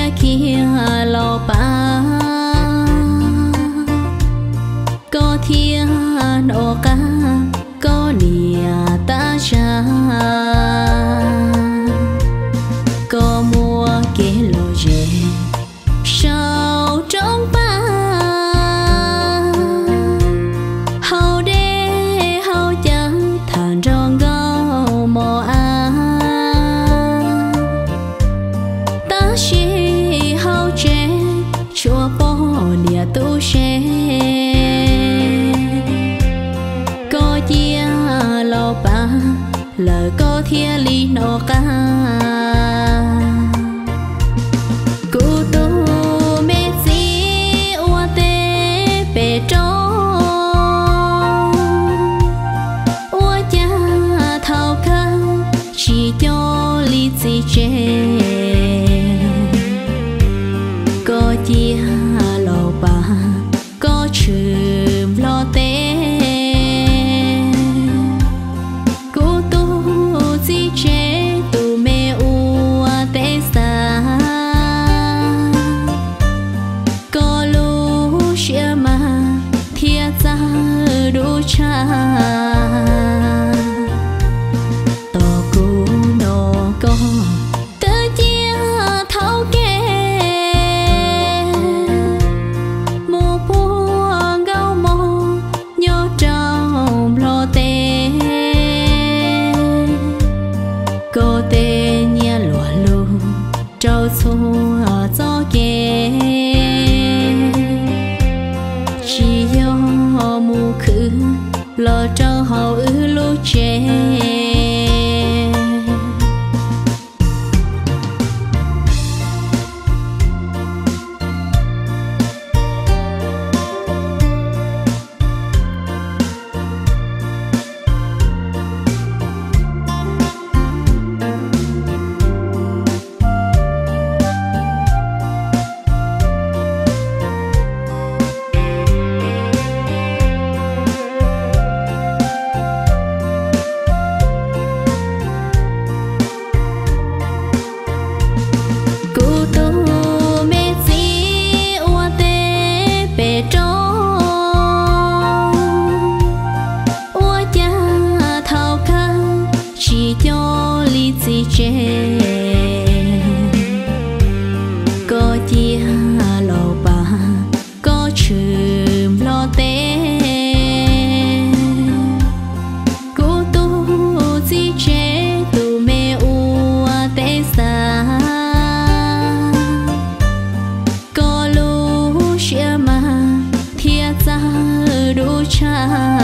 Kiag los pab, koj thiaj hnov qab koj niam tab zag. Koj muaj kev lom zem saum roob pag, haus dej haus cawv tham nrog nkauj mos av. Tab sis hauv tsev tshuav poj niam tub se, koj cia los pab lawm koj thiaj li hnov qab. Kuv tus me txiv ua teb pem roob, ua cas thaum kawg tsis coj li txiv tsev. Koj cia los pab, koj tshwm Nplog teb. Kuv tus txiv tsev tus me ua teb xav, koj lub siab mas thiaj txawj dub tshaj. Tos kuv nrog koj twb ciaj thaum kev, mus puag nkauj mos nyob rau Nplog teb. Koj tej nyiaj luag lug rau txhua txoj kev, tsis yog mus khwv los rau hauv wb lub tsev. Kuv tus me txiv ua teb pem roob, ua cas thaum kawg tsis coj li txiv tsev. Koj cia los pab, koj tshwm Nplog teb. Kuv tus txiv tsev tus me ua teb xav, koj lub siab mas thiaj txawj dub tshaj.